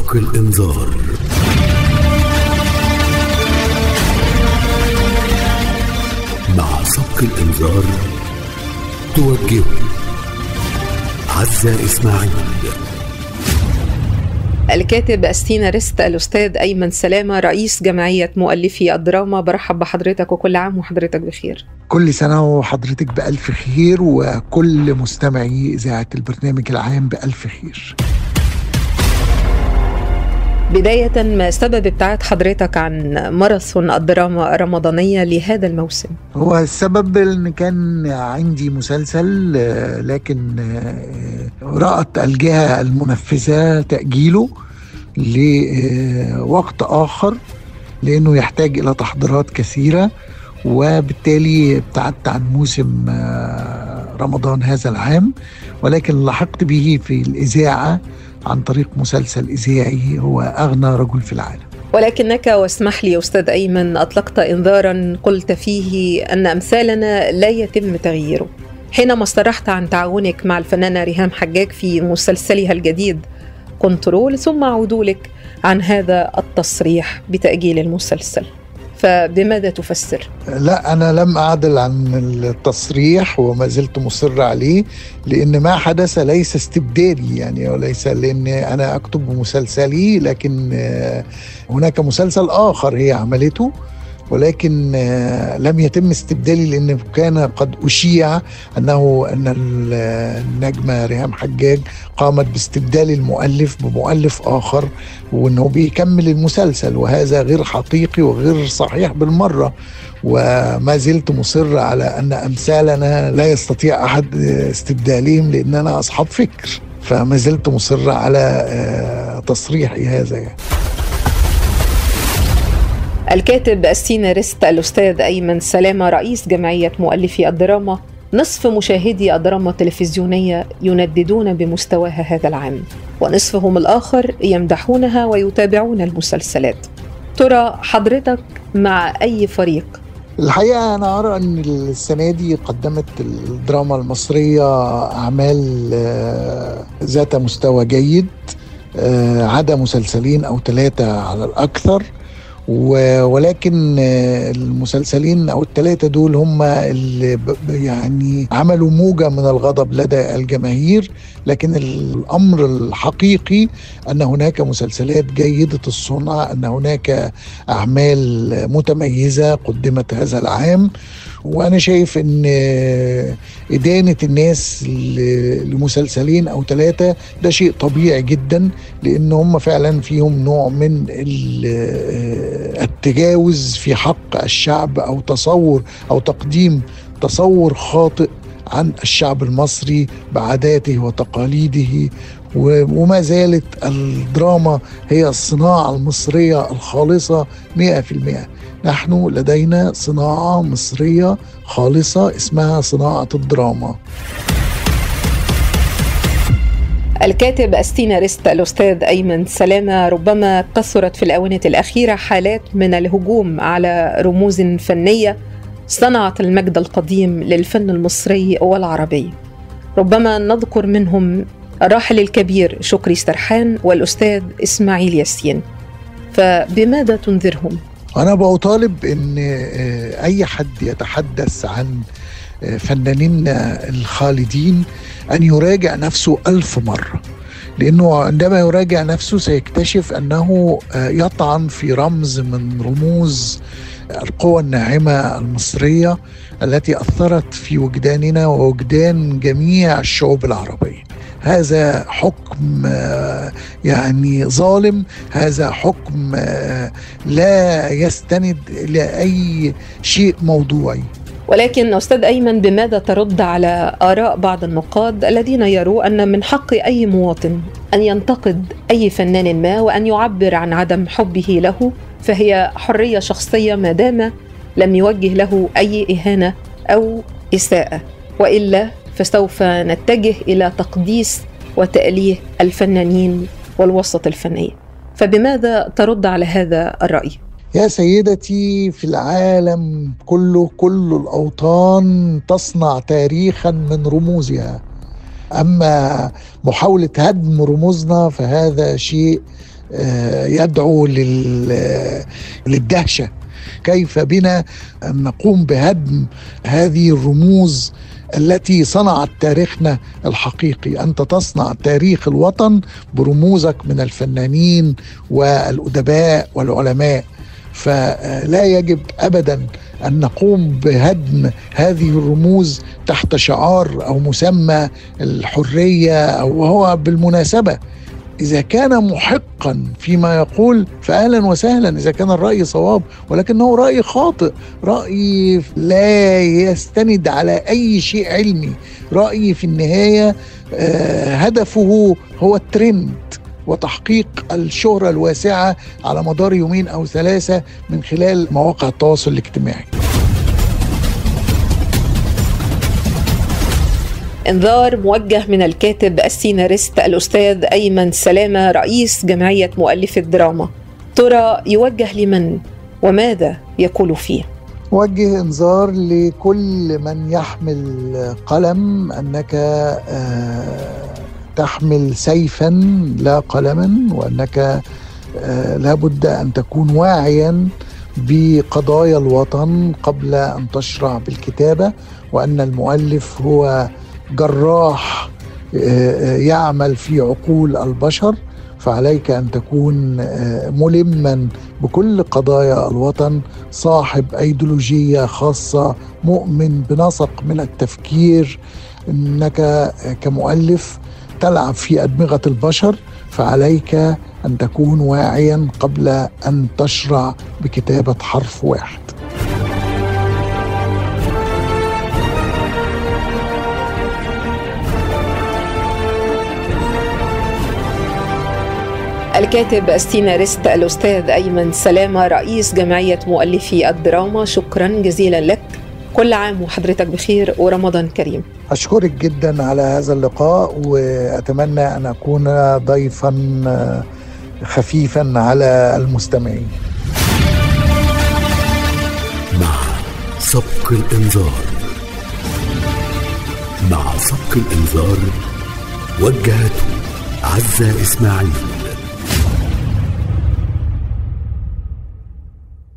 سبق الإنذار. مع سبق الإنذار توجه عزة إسماعيل. الكاتب السيناريست الأستاذ أيمن سلامة رئيس جمعية مؤلفي الدراما، برحب بحضرتك وكل عام وحضرتك بخير. كل سنة وحضرتك بألف خير وكل مستمعي إذاعة البرنامج العام بألف خير. بداية، ما سبب ابتعاد حضرتك عن ماراثون الدراما الرمضانية لهذا الموسم؟ هو السبب ان كان عندي مسلسل، لكن رأت الجهة المنفذة تأجيله لوقت آخر لأنه يحتاج إلى تحضيرات كثيرة، وبالتالي ابتعدت عن موسم رمضان هذا العام، ولكن لحقت به في الإذاعة عن طريق مسلسل إذاعي هو أغنى رجل في العالم. ولكنك، واسمح لي أستاذ أيمن، أطلقت إنذارا قلت فيه أن أمثالنا لا يتم تغييره حينما صرحت عن تعاونك مع الفنانة ريهام حجاج في مسلسلها الجديد كنترول، ثم عدولك عن هذا التصريح بتأجيل المسلسل، فبماذا تفسر؟ لا، أنا لم أعدل عن التصريح وما زلت مصر عليه، لأن ما حدث ليس استبدالي يعني، وليس لأن أنا أكتب مسلسلي، لكن هناك مسلسل آخر هي عملته، ولكن لم يتم استبدالي لأن كان قد أشيع أن النجمة ريهام حجاج قامت باستبدال المؤلف بمؤلف آخر وأنه بيكمل المسلسل، وهذا غير حقيقي وغير صحيح بالمرة. وما زلت مصر على أن أمثالنا لا يستطيع أحد استبدالهم لأننا أصحاب فكر، فما زلت مصر على تصريحي هذا يعني. الكاتب السيناريست الأستاذ أيمن سلامة رئيس جمعية مؤلفي الدراما، نصف مشاهدي الدراما التلفزيونية ينددون بمستواها هذا العام، ونصفهم الآخر يمدحونها ويتابعون المسلسلات. ترى حضرتك مع أي فريق؟ الحقيقة أنا أرى أن السنة دي قدمت الدراما المصرية أعمال ذات مستوى جيد، عدا مسلسلين أو 3 على الأكثر، ولكن المسلسلين أو 3 دول هم اللي يعني عملوا موجة من الغضب لدى الجماهير. لكن الأمر الحقيقي أن هناك مسلسلات جيدة الصنع، أن هناك أعمال متميزة قدمت هذا العام، وأنا شايف أن إدانة الناس لمسلسلين أو 3 ده شيء طبيعي جدا، لأن هم فعلا فيهم نوع من التجاوز في حق الشعب، أو تصور أو تقديم تصور خاطئ عن الشعب المصري بعاداته وتقاليده. وما زالت الدراما هي الصناعة المصرية الخالصة 100%. نحن لدينا صناعة مصرية خالصة اسمها صناعة الدراما. الكاتب السيناريست الأستاذ أيمن سلامة، ربما كثرت في الآونة الأخيرة حالات من الهجوم على رموز فنية صنعت المجد القديم للفن المصري والعربي، ربما نذكر منهم الراحل الكبير شكري سرحان والأستاذ إسماعيل ياسين، فبماذا تنذرهم؟ أنا بطالب أن أي حد يتحدث عن فنانين الخالدين أن يراجع نفسه 1000 مرة، لأنه عندما يراجع نفسه سيكتشف أنه يطعن في رمز من رموز القوى الناعمة المصرية التي أثرت في وجداننا ووجدان جميع الشعوب العربية. هذا حكم يعني ظالم، هذا حكم لا يستند إلى أي شيء موضوعي. ولكن أستاذ أيمن، بماذا ترد على آراء بعض النقاد الذين يروا أن من حق أي مواطن أن ينتقد أي فنان ما وأن يعبر عن عدم حبه له، فهي حرية شخصية ما دام لم يوجه له أي إهانة أو إساءة، وإلا فسوف نتجه إلى تقديس وتأليه الفنانين والوسط الفني؟ فبماذا ترد على هذا الرأي؟ يا سيدتي، في العالم كله كل الأوطان تصنع تاريخا من رموزها، أما محاولة هدم رموزنا فهذا شيء يدعو للدهشة. كيف بنا أن نقوم بهدم هذه الرموز التي صنعت تاريخنا الحقيقي؟ أنت تصنع تاريخ الوطن برموزك من الفنانين والأدباء والعلماء، فلا يجب أبدا أن نقوم بهدم هذه الرموز تحت شعار أو مسمى الحرية. أو هو بالمناسبة إذا كان محقا فيما يقول فأهلا وسهلا، إذا كان الرأي صواب، ولكنه رأي خاطئ، رأي لا يستند على أي شيء علمي، رأي في النهاية هدفه هو الترند وتحقيق الشهرة الواسعة على مدار يومين أو 3 من خلال مواقع التواصل الاجتماعي. إنذار موجه من الكاتب السيناريست الأستاذ أيمن سلامة، رئيس جمعية مؤلف الدراما، ترى يوجه لمن وماذا يقول فيه؟ وجه إنذار لكل من يحمل قلم، أنك تحمل سيفا لا قلما، وأنك لابد أن تكون واعيا بقضايا الوطن قبل أن تشرع بالكتابة، وأن المؤلف هو جراح يعمل في عقول البشر، فعليك أن تكون ملما بكل قضايا الوطن، صاحب أيديولوجية خاصة، مؤمن بنسق من التفكير. أنك كمؤلف تلعب في أدمغة البشر، فعليك أن تكون واعيا قبل أن تشرع بكتابة حرف واحد. الكاتب السيناريست الأستاذ أيمن سلامة، رئيس جمعية مؤلفي الدراما، شكرا جزيلا لك. كل عام وحضرتك بخير ورمضان كريم. أشكرك جدا على هذا اللقاء، وأتمنى أن أكون ضيفا خفيفا على المستمعين. مع سبق الإنذار، مع سبق الإنذار وجهته عزة إسماعيل.